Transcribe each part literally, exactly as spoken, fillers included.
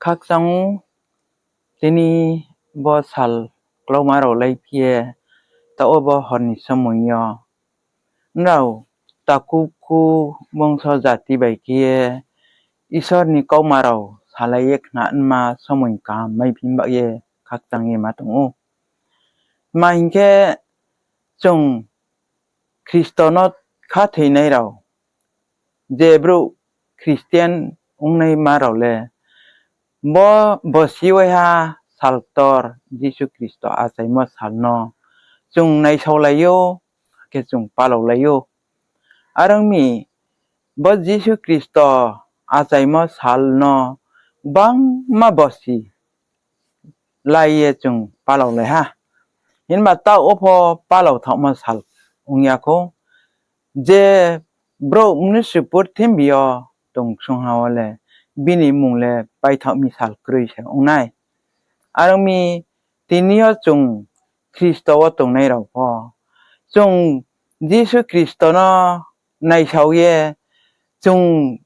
Khakchang ou, tini bo sal klauma rao laiphi ye, taoh wo bo hor ni somoing yo, nrao takhu khu bongso jati bai khe ye Isor ni kauma rao salai ye khna nma somoing kaham maiphi baoh ye khakchang ye ma tong ou. Tma hing khe, chung Khristo no khathoinai rao, je brouh Christian ongnaima rao le, bo, bosi waiha sal ktor Jisu Khristo achaimo sal no chung naisaolai ou, akhe chung palaolai ou. Are ong mi, bo Jisu Khristo achaimo sal no gbangma bosi lai ye chung palaolai ha. Himba taoh wo pho palaothaohmo sal ong ya khou. Je brouh mnusu purthimbi yo tong ksungha wo le, bini mmung le paithaoh mi sal kroi se ong nai. Are ong mi, tini yo chung Khristo wo tongnai rao pho, chung Jisu Khristo no naisao ye, chung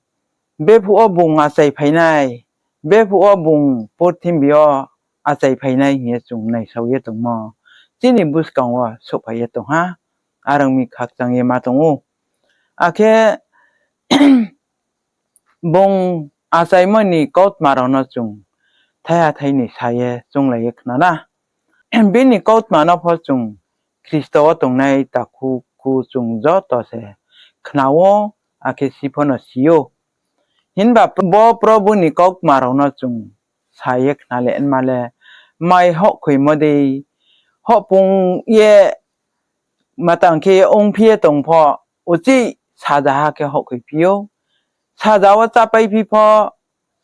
bephuh wo bung achaiphai nai, bephuh wo bung purthimbi yo achaiphai nai hing ye chung naisao ye tongmo, chini buskang wo souhphai ye tong ha. Are ong mi, khakchang ye ma tong ou. Akhe bung achaimo ni kautma rao no chung thaiha thainoi sa ye chounglai ye khna na. Bini kautma no pho chung Khristo wo tongnai takhu khu chung joto se khna ou, akhe si pho no si ou. Himba bo Probu ni kautma rao no chung sa ye khna le nma le, mai houhkhoimo dei, houhpung ye matang khe ongphi ye tong pho, uchih sajaha khe houhkhoiphi ou, saja wo chápaiphi pho,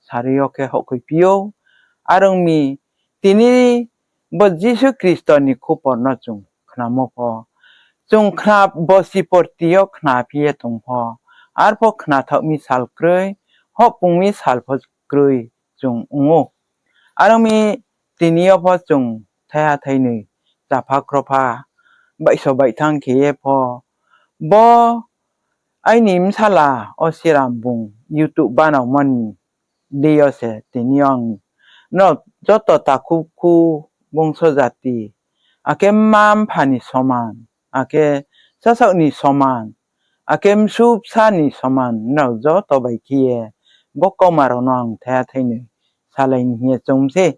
sari yo khe houhkhoiphi ou. Are ong mi, tini bo Jisu Khristo ni khupor no chung khnamo pho, chung khna bosi porti yo khnaphi ye tong pho, arpho khnathaoh mi sal kroi, houhpung mi sal pho kroi chung ong ou. Are ong mi, tini yo pho chung thaiha thainoi, chapha khropha, baihso baihthang khe ye pho, bo aini bsala Osiram bung YouTube banaomo ni dei yo se tini yo ang no joto takhu khu bongso jati, akhe mma mpha ni soman, akhe sasaoh ni soman, akhe msu bsa ni soman, nrao joto bai khe ye bo kauma rao no ang thaiha thainoi salai ni hing ye choung mi sei.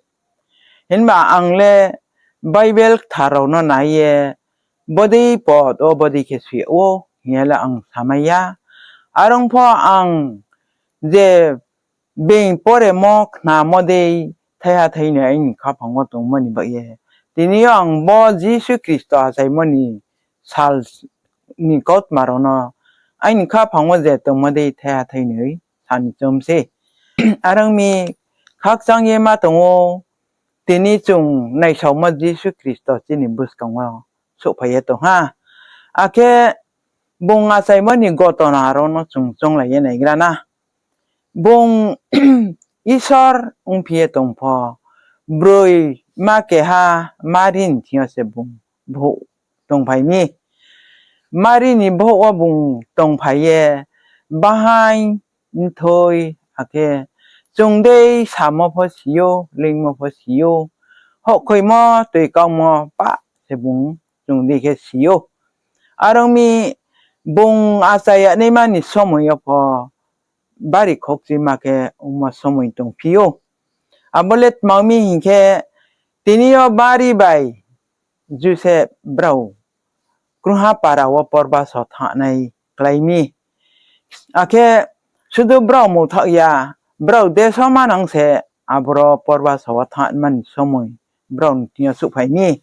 Himba ang le Bible kthar rao no nai ye, bodei pot wo bodei khe soi yag ou hing ye le ang samai ya. Are ong pho ang je being poremo khnamo dei thaiha thainoi aini khaphang wo tongmo ni baoh ye, tini yo ang bo Jisu Khristo achaimo ni sal ni kautma rao no aini khaphang wo je tongmo dei thaiha thainoi sa ni choung mi sei. Are ong mi, khakchang ye ma tong ou, tini chung naisaomo Jisu Khristo chini buskang wo souhphai ye tong ha. Akhe bung achaimo ni gotona rao no chung chounglai ye naigra na. Bung Isor ongphi ye tong pho, broi ma keha Mari ni thing yo se bung bhouh tongphai mi. Mari ni bhouh wo bung tongphai ye, bahaing, mthoi, akhe chung dei samo pho si ou, leingmo pho si ou, houhkhoimo, toi kaumo pah se bung chung dei khe si ou. Are ong mi, bung achai yagnaima ni somoing yo pho bari khokchima khe ongmo somoing tongphi ou. Abo le tma ong mi hing khe, tini yo Mari bai Joseph brao krungha para wo porbaso thanngnai klái mi. Akhe sudu brao mungthaoh ya, brao deso manang se aboro porbaso wo thanngma ni somoing brao ni thing yo souhphai mi.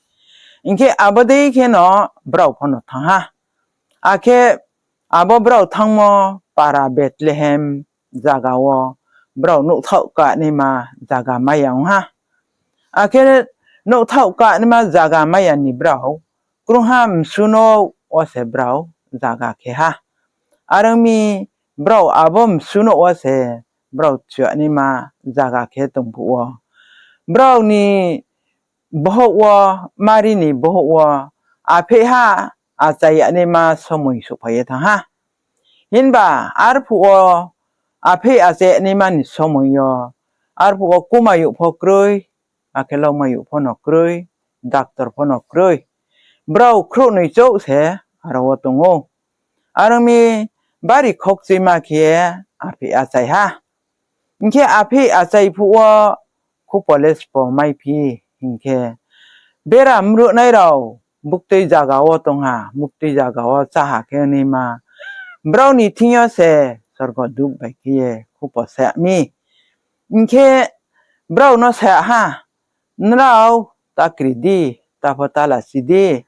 Hing khe abo dei kheno brao pho no thanng ha. Akhe abo brao thanngmo para Bethlehem zaga wo brao nouhthaoh kanaima zaga mai ya ong ha. Akhe nouhthaoh kanaima zaga mai ya ni brao krungha msu nouh wo se brao zaga khe ha. Are ong mi, brao abo msu nouh wo se brao chuyanaima zaga khe tong phuh wo, brao ni bohouh wo, Mari ni bohouh wo apheihha achai yanaima somoing souhphai ye thanng ha. Himba arphuh wo apheih achai yanaima ni somoing yo Arphuh wo kumayouh pho kroi, akhe laumayouh pho no kroi, doctor pho no kroi. Brao khrouhnoi chouh se aro wo tong ou. Are ong mi, bari khokchuima khe aphih achai ha. Hing khe aphih achai phuh wo khupo le sbo maiphi hing khe, bera mruhnai rao buktui zaga wo tong ha, buktui zaga wo chá ha khe naima, brao ni thing yo se sorgo dut bai khe ye khupo sa mi. Hing khe brao no sa ha, Nrao ta kri di, ta pho ta lachi di,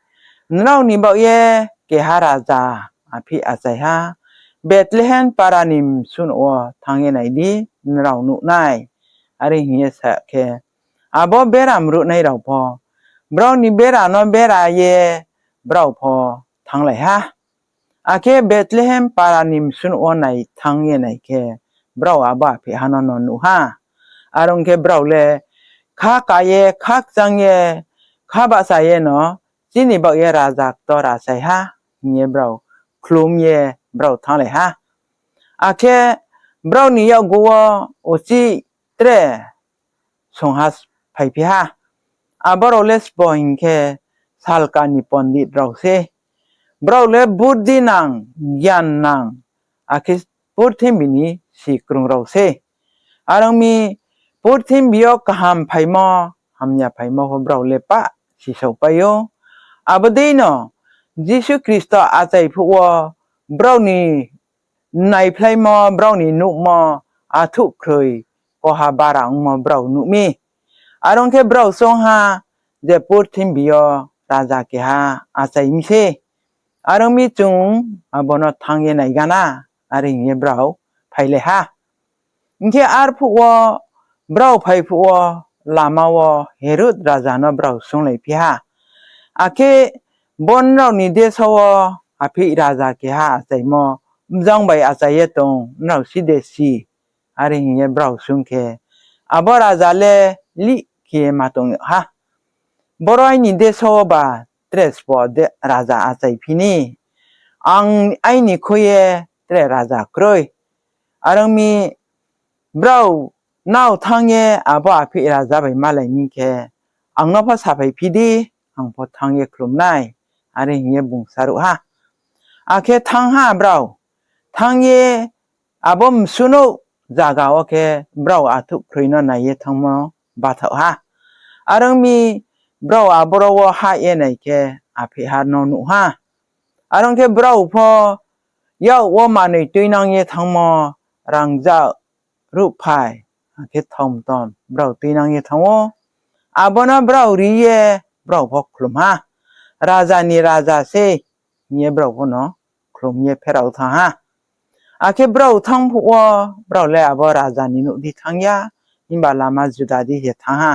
nrao ni baoh ye keha raja aphih achai ha, Bethlehem para ni msu nouh wo thanng ye nai di, nrao nuh nai. Are hing ye sa khe, abo bera mruhnai rao pho brao ni bera no bera ye brao pho thannglai ha. Akhe Bethlehem para ni msu nouh wo nai thanng ye nai khe, brao abo aphih ha no no nuh ha. Are ong khe brao le kha ka ye, kha kchang ye, kha bahcha ye no, chini baoh ye raja ktor achai ha, hing ye brao khlum ye brao thannglai ha. Akhe brao ni yakgu wo uchih tre songha phaiphi ha. Abo rao le sbo hing khe salka ni pondit rao sei. Brao le buddi nang, gyan nang, akhe purthimbi ni sikrung rao sei. Are ong mi, purthimbi yo kaham phaimo, hamya phaimo pho brao le pah sisaopai ou. Abo deino Jisu Khristo achai phuh wo brao ni naiphlaimo, brao ni nuhmo, athuh khroi, koha bara ongmo brao nuh mi. Are ong khe brao choung ha je purthimbi yo raja keha achai mi sei. Are ong mi, chung abo no thanng ye nai gana, are hing ye brao phailai ha. Hing khe arphuh wo brao phai phuh wo lama wo Herod raja no brao swunnglai phi ha, Akhe bo nrao ni deso wo aphih raja keha achaimo bzang bai achai ye tong, nrao si de si? Are hing ye brao swunng khe, abo raja le lih khe ye ma tong yag ha, Boro aini deso wo ba tre sbo raja achaiphi ni? Ang aini khui ye tre raja kroi. Are ong mi, brao nrao thanng ye abo aphih raja bai malai mi khe, ang no pho saphaiphi di, ang pho thanng ye khlum nai, are hing ye bung saruh ha. Akhe thanng ha brao. Thanng ye abo msu nouh zaga wo khe brao athuh khroi no nai ye thanngmo bathaoh ha. Are ong mi, brao aboro wo hah ye nai khe, aphih ha no nuh ha. Are ong khe brao pho yak wo manoi tuinang ye thanngmo, rangzag, ruhphai, akhe thom tom brao tuinang ye thanng ou. Abo no brao ri ye brao pho khlum ha, Raja ni Raja sei, hing ye brao pho no khlum ye pherao thanng ha. Akhe brao thanng phuh wo, brao le abo raja ni nouh di thanng ya, himba lama juda di se thanng ha.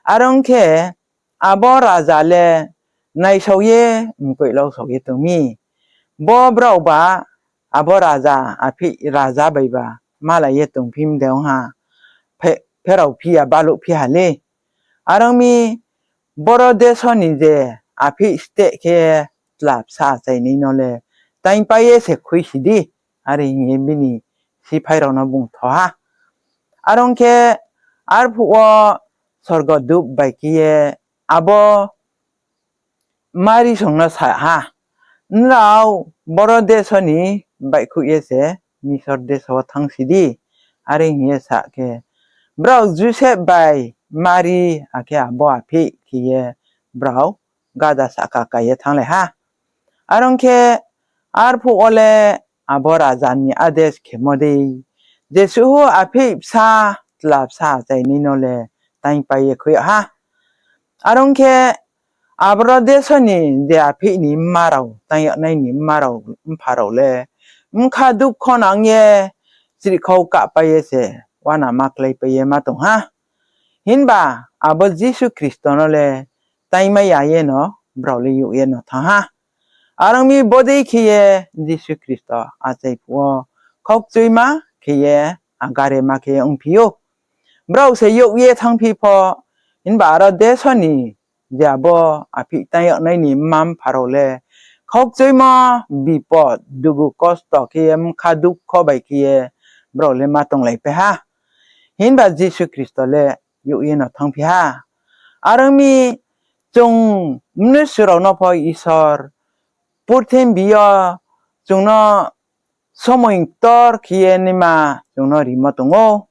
Are ong khe, abo raja le naisao ye, mkoih lausao ye tong mi. Bo brao ba abo raja, aphih raja bai ba malai ye tongphi mi de ong ha, phe-, pheraophi ya, baluhphi ha le. Are ong mi, boro deso ni je aphih steh khe tla bsa achainai no le taingpai ye se khuisi di, are hing ye bini siphai rao no bung tho ha. Are ong khe, arphuh wo sorgo dut bai khe ye abo Mari song no sa ha, Nrao boro deso ni baihkhouh ye se Misor deso wo thanngsi di. Are hing ye sa khe, brao Joseph bai Mari akhe abo aphih khe ye brao gada sahka kai ye thannglai ha. Are ong khe, arphuh wo le abo raja ni ades khemo dei, jesuh aphih bsa tla bsa achainai no le taingpai ye khui yag ha. Are ong khe, aboro deso ni je aphih ni mma rao, taing yagnai ni mma rao, mpha rao le bkha dukho nang ye chrihkhau kahpai ye se uanama kláipai ye ma tong ha. Himba abo Jisu Khristo no le taingmai ya ye no brao le youh ye no thanng ha. Are ong mi, bodei khe ye Jisu Khristo achai phuh wo khaukchuima khe ye, agarema khe ye ongphi ou. Brao se youh ye thanngphi pho, himba aro deso ni je abo aphih taing yagnai ni mma mpha rao le khaukchuimo, bipod, dugu kosto khe ye, bkha dukho bai khe ye brao le ma tonglaipai ha. Himba Jisu Khristo le youh ye no thanngphi ha. Are ong mi, chung mnusu rao no pho Isor purthimbi yo chung no somoi ktor khe ye naima chung no rimo tong ou.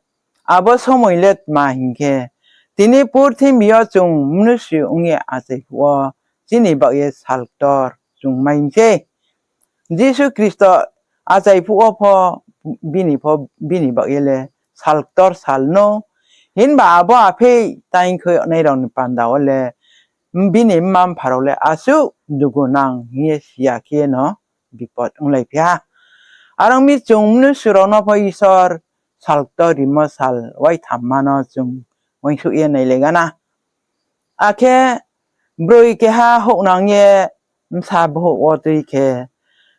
Abo somoi le tma hing khe, tini purthimbi yo chung mnusu ong ye achai phuh wo chini baoh ye sal ktor chung mai mi sei. Jisu Khristo achai phuh wo pho bini pho, bini baoh ye le sal ktor sal no. Himba abo apheih taing khe yag nai rao ni panda wo le, bini mma-mpha rao le asuh dugu nang hing ye si ya khe ye no bipot onglaiphi ha. Are ong mi, chung mnusu rao no pho Isor sal ktor rimo sal waithamma no chung uaingsouh ye nailai gana. Akhe broi keha houhnang ye bsa bhouh wo tui khe,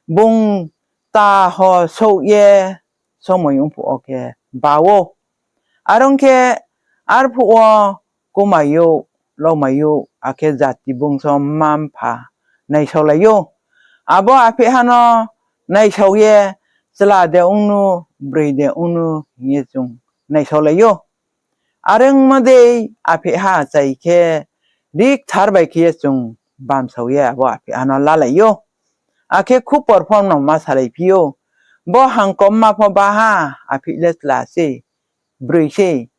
bung kta ho souh ye somoi ong phuh wo khe ba ou. Are ong khe, arphuh wo kumai ou, lomai ou, akhe jati bungso mma-mpha naisaolai ou. Abo apheihha no naisao ye, chla de ong nu, broi de ong nu hing ye chung naisaolai ou. Are ongmo dei apheihha achai khe, ri kthar bai khe ye chung bamsao ye abo apheihha no lalai ou. Akhe khupor pho no ma salaiphi ou. Bo hangkomma pho ba ha, apheih le chla sei, broi sei,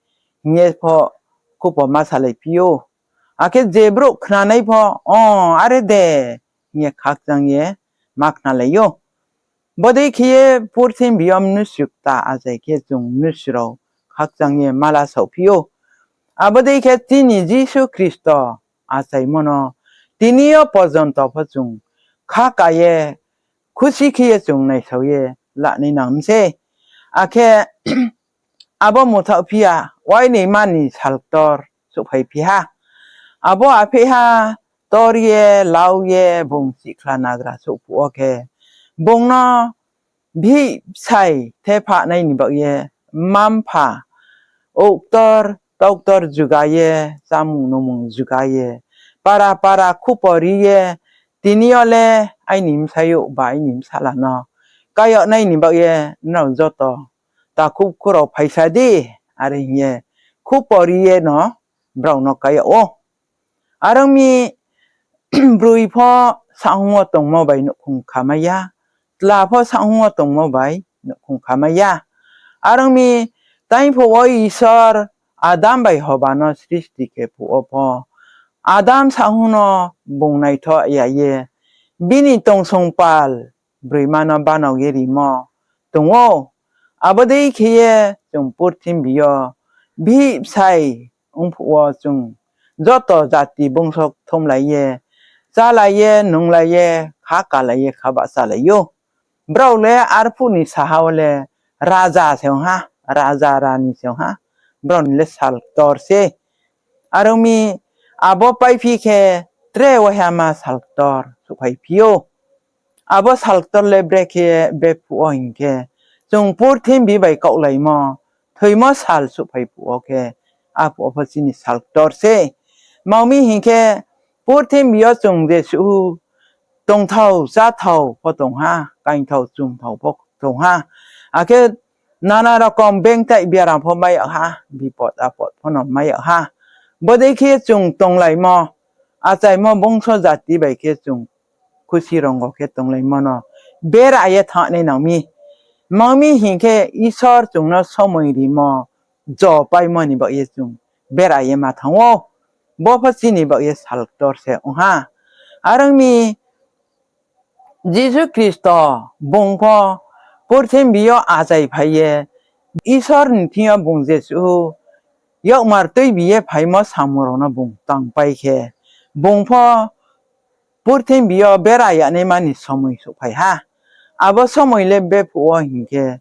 hing ye pho khupor ma salaiphi ou. Akhe je brouh khnanai pho, O, are de, hing ye khakchang ye ma khnalai ou. Bodei khe ye purthimbi yo mnusu kta achai khe chung mnusu rao khakchang ye ma lasaophi ou. Abo dei khe chini Jisu Khristo achaimo no tini yo porjonto pho chung khaka ye khusi khe ye chung naisao ye lanai nang mi sei. Akhe abo muthaohphi ya, uainoi mani sal ktor souhphaiphi ha. Abo apheihha tor ye, lau ye, bung sihkhla nagra souh phuh wo khe, bung no bihih bsai thephahnai ni baoh ye, mma-mpha, ou ktor, tau ktor juga ye, chámung nungmung juga ye, para para khupor ri ye, tini yo le aini bsayouh ba aini bsala no kái yag nai ni baoh ye nrao joto takhu bkhu rao phaisa di, are hing ye khupor ri ye no brao no kái yag ou. Are ong mi, broi pho sahung wo tongmo bai nouhkhong khamai ya, chla pho sahung wo tongmo bai nouhkhong khamai ya. Are ong mi, taingphuh wo Isor Adam bai Hoba no sristi khe phuh wo pho, Adam sahung no bung naithoh ya ye, bini tongsong pal broima no banao ye rimo tong ou. Abo dei khe ye chung purthimbi yo bihih bsai ong phuh wo chung joto jati bungso kthumlai ye, chálai ye, nunglai ye, kha kalai ye, kha bahchalai ou. Brao le arphuh ni saha wo le raja se ong ha, raja rani se ong ha, brao ni le sal ktor se. Are ong mi, abo paiphi khe tre waihama sal ktor souhphaiphi ou. Abo sal ktor le brekhe bephuh wo hing khe, chung purthimbi bai kaohlaimo, thoimo sal souhphai phuh wo khe, aphuh wo pho chini sal ktor se. Tma ong mi hing khe, purthimbi yo chung jesuh tongthao, cháthao pho tong ha, kaingthao, chumthao pho tong ha. Akhe nana rokom bengtai biaram pho mai yag ha, bipot apot pho no mai yag ha. Bodei khe chung tonglaimo, achaimo bungso jati bai khe chung khusi rongo khe tonglaimo no bera ye thanng nai nang mi. Tma ong mi hing khe, Isor chung no somoi rimo jo paimo ni baoh ye chung bera ye ma thanng ou. Bo pho chini baoh ye sal ktor se ong ha. Are ong mi, Jisu Khristo bung pho purthimbi yo achai phai ye, Isor ni thing yo bung jesuh yakmar tuibi ye phaimo samung rao no bung tangpai khe, bung pho purthimbi yo bera yanaima ni somoi souhphai ha. Abo somoi le bephuh wo hing khe,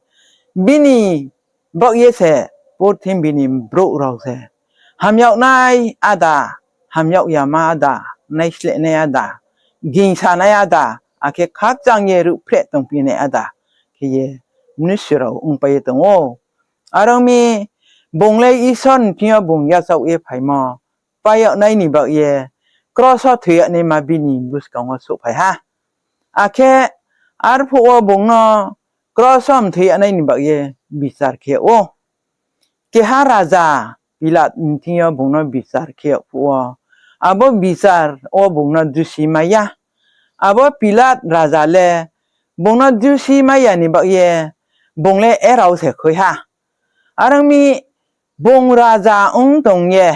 bini baoh ye se purthimbi ni brouh rao se hamyag nai áda, hamyag yama áda, naislehnai áda, gingsanai áda, akhe khakchang ye ruhphreh tongphinai áda khe ye mnusu rao ongpai ye tong ou. Are ong mi, bung le Isor ni thing yo bung yachaoh ye phaimo, pai yag nai ni baoh ye, kros wo thoi yag naima bini buskang wo souhphai ha. Akhe arphuh wo bung no kros wo mthoi yag nai ni baoh ye bichar khe yag ou. keha raja Pilat ni thing yo bung no bichar khe yag phuh wo, abo bichar wo bung no dusi mai ya. Abo Pilat raja le bung no dusi mai ya ni baoh ye bung le erao se khui ha. Are ong mi, bung raja ong tong ye,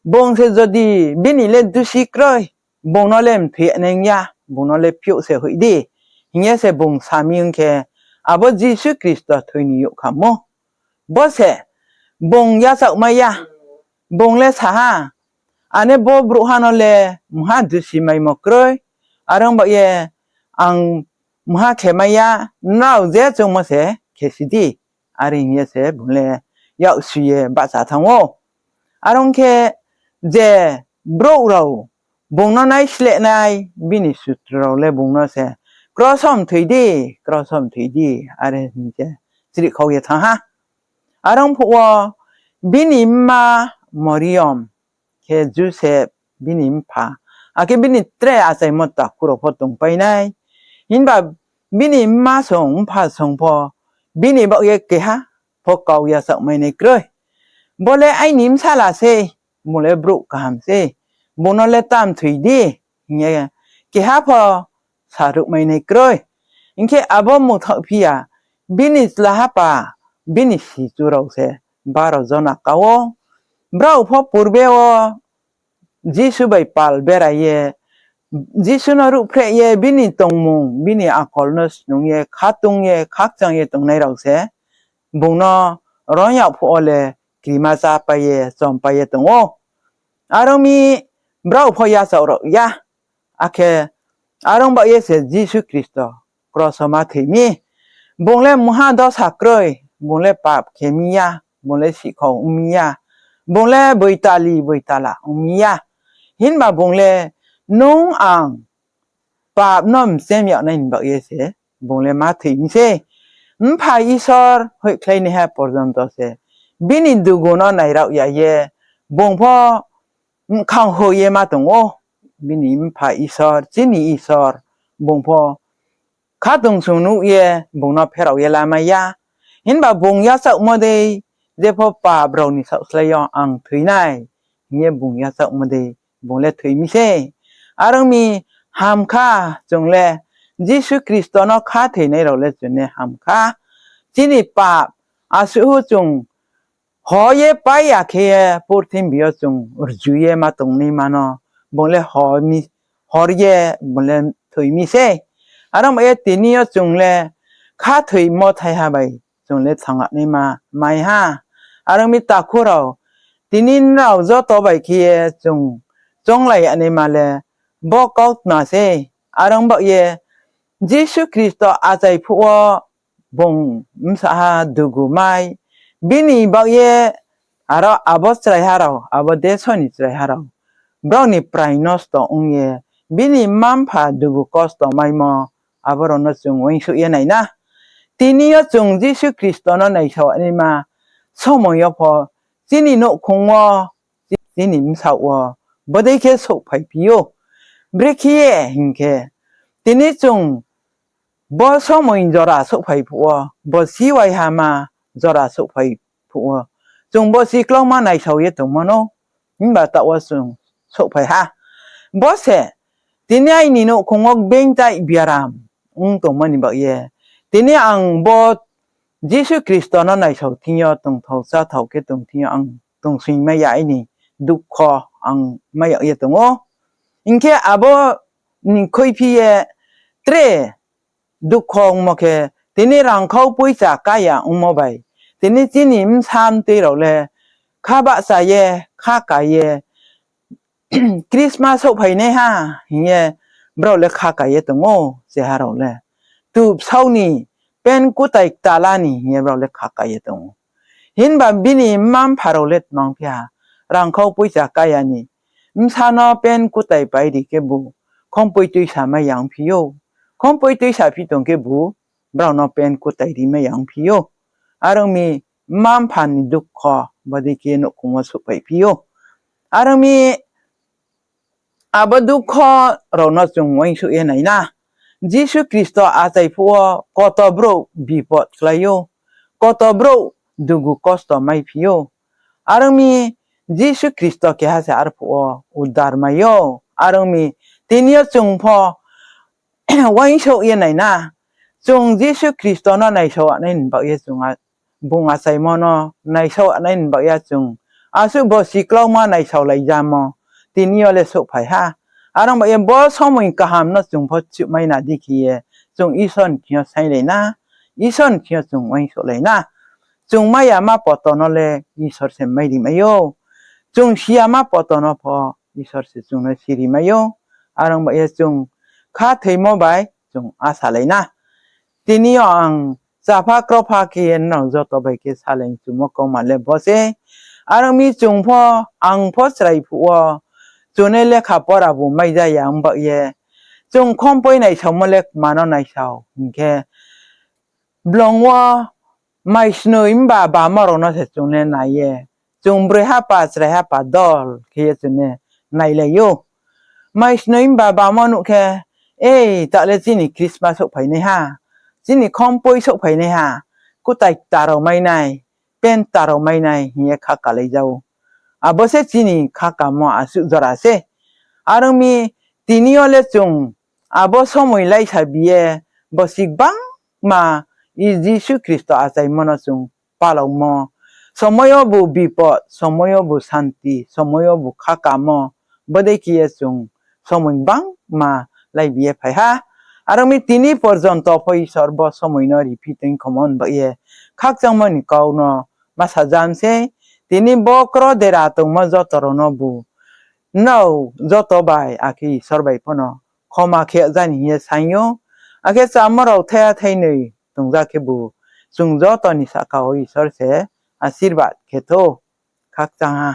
bung se jodi bini le dusi kroi, bung no le mthoi nai ya, bung no le phiouh se hoih di, hing ye se bung sa mi ong khe, abo Jisu Khristo thoi ni youh kham ou. Bo se bung yachaoh mai ya, bung le sa ha, Ane bo brouhha no le mungha dusi maimo kroi, are ong baoh ye ang mungha khe mai ya, nrao je choungmo se khe si di. Are hing ye se bung le yak sui ye bahcha thanng ou. Are ong khe, je brouh rao bung no naisleh nai, bini sutru rao le bung no se, Kros wo mthoi di, kros wo mthoi di, are hing ye chrihkhau ye thanng ha. Are ong phuh wo bini mma Moriom, khe Joseph bini mpha, akhe bini tre achaimo takhu rao pho tongpai nai. Himba bini mma song mpha song pho bini baoh ye keha pho kau yachaoh mai nai kroi. Bo le aini bsala sei, bung le brouh kaham sei, bung no le ta mthoi di, hing ye keha pho saruh mai nai kroi. Hing khe abo mungthaoh phi ya, bini chlahapa, bini sichu rao se baro jona ka ou. Brao pho purbe wo Jisu bai pal berai ye, Jisu no ruhphreh ye, bini tongmung, bini akol no snung ye, khatung ye, khakchang ye tongnai rao se bung no rong yag phuh wo le krima chápai ye, chompai ye tong ou. Are ong mi, brao pho yachaoh rao ya. Akhe are ong baoh ye se Jisu Khristo kros wo ma thoi mi. Bung le mungha dosa kroi, bung le pap khe mi ya, bung le sihkhau ong mi ya, bung le boitali boitala ong mi ya. Himba bung le nung ang pap no mchem yag nai ni baoh ye se bung le ma thoi mi sei. Mpha Isor hoihkhlainaiha porjonto se bini dugu no nairao ya ye, bung pho mkhang ho ye ma tong ou. Bini Mpha Isor, chini Isor, bung pho khatungsung nuh ye bung no pherao ye lamai ya. Himba bung yachaohmo dei, jepho pap rao ni saohslái yo ang thoi nai, hing ye bung yachaohmo dei, bung le thoi mi sei. Are ong mi, ham kha, chung le Jisu Khristo no khathoinai rao le chung le ham kha. Chini pap, asuh chung ho ye pai ya khe ye purthimbi yo chung rju ye ma tongnaima no, bung le hor ye bung le thoi mi sei. Are ong baoh ye tini yo chung le khathoimo thaiha bai chung le thanngnaima mai ha. Are ong mi takhu rao, tini nrao joto bai khe ye chung chounglai yanaima le bo kautma sei. Are ong baoh ye Jisu Khristo achai phuh wo bung bsaha dugu mai, bini baoh ye aro abo chraiha rao, abo deso ni chraiha rao, brao ni prai nosto ong ye, bini mma-mpha dugu kosto maimo, abo rao no chung uaingsouh ye nai na. Tini yo chung Jisu Khristo no naisao naima somoi yo pho, chini nouhkhong wo, chini bsaoh wo, bodei khe souhphaiphi ou. Brekhe ye hing khe, tini chung bo somoi jora souhphai phuh wo, bo si waiha ma jora souhphai phuh wo, chung bo si klauma naisao ye tongmo no, himba taoh wo chung souhphai ha. Bo se, tini aini nouhkhong wo gbengtai biaram ong tongmo ni baoh ye, tini ang bo Jisu Khristo no naisao thing yo tongthao cháthao khe tong thing yo ang tongsoing mai ya, aini dukho ang mai yag ye tong ou. Hing khe abo ni khuiphi ye tre dukho ongmo khe, tini rangkhau poicha kaya ongmo bai, tini chini bsa mtoi rao le kha bahcha ye, kha ka ye, Christmas souhphainaiha hing ye brao le kha ka ye tong ou, cheha rao le. Tu bsao ni, pen kutai ktala ni hing ye brao le kha ka ye tong ou. Himba bini mma-mpha rao le tmang phi ha, rangkhau poicha kaya ni. Bsa no pen kutai pai ri khebu, khompoi tuisa mai ya ongphi ou. Khompoi tuisa phi tong khebu, brao no pen kutai ri mai ya ongphi ou. Are ong mi, mma-mpha ni dukho, bodei khe nouhkhong wo souhphaiphi ou. Are ong mi, abo dukho rao no chung uaingsouh ye nai na. Jisu Khristo achai phuh wo koto brouh bipot khlai ou. Koto brouh dugu kosto maiphi ou. Are ong mi, Jisu Khristo keha se arphuh wo udar mai ou. Are ong mi, tini yo chung pho uaingsouh ye nai na. Chung Jisu Khristo no naisao nai ni baoh ye chung a-, bung achaimo no naisao nai ni baoh ye chung asuh bo siklauma naisaolaijamo tini yo le souhphai ha. Are ong baoh ye bo somoi kaham no chung pho chuhmai na di khe ye chung Isor ni thing yo sainglai na, Isor ni thing yo chung uaingsouhlai na. Chung mai yama poto no le Isor se mai ri mai ou. Chung si yama poto no pho Isor se chung no siri mai ou. Are ong baoh ye chung khathoimo bai chung asalai na. Tini yo ang chapha kropha khe ye nrao joto bai khe salai chumo kauma le bo se. Are ong mi chung pho, ang pho chrai phuh wo, chung ni lekha pora bu mai ja ya ong baoh ye. Chung khompoi naisaomo le kma no naisao hing khe, blong wo mai snoi mba bamo rao no se chung le nai ye. Chung broi hapa, chrai hapa dol khe ye chung le nailai ou. Mai snoi mba bamo nuh khe, ei, ta le chini Christmas souhphai nai ha, chini khompoi souhphai nai ha, kutai kta rao mai nai, pen kta rao mai nai hing ye khakalai ja ou. Abo se chini khakamo asuh jora se. Are ong mi, tini yo le chung abo somoi laisa bi ye, bosi gbangma Jisu Khristo achaimo no chung palaomo. Somoi yo bu bipot, somoi yo bu santi, somoi yo bu khakamo. Bodei khe ye chung somoi gbangma laibi ye phai ha. Are ong mi tini porjonto pho Isor bo somoi no riphi tong khoma ni baoh ye khakchangmo ni kau no ma sajam sei. Tini bo kro dera tongmo joto rao no bu nrao joto bai akhe Isor bai pho no khoma khe jani hing ye saing ou. Akhe chámo rao thaiha thainoi tongja khebu chung joto ni sahka wo Isor se asirbad khe thou. Khakchang ha.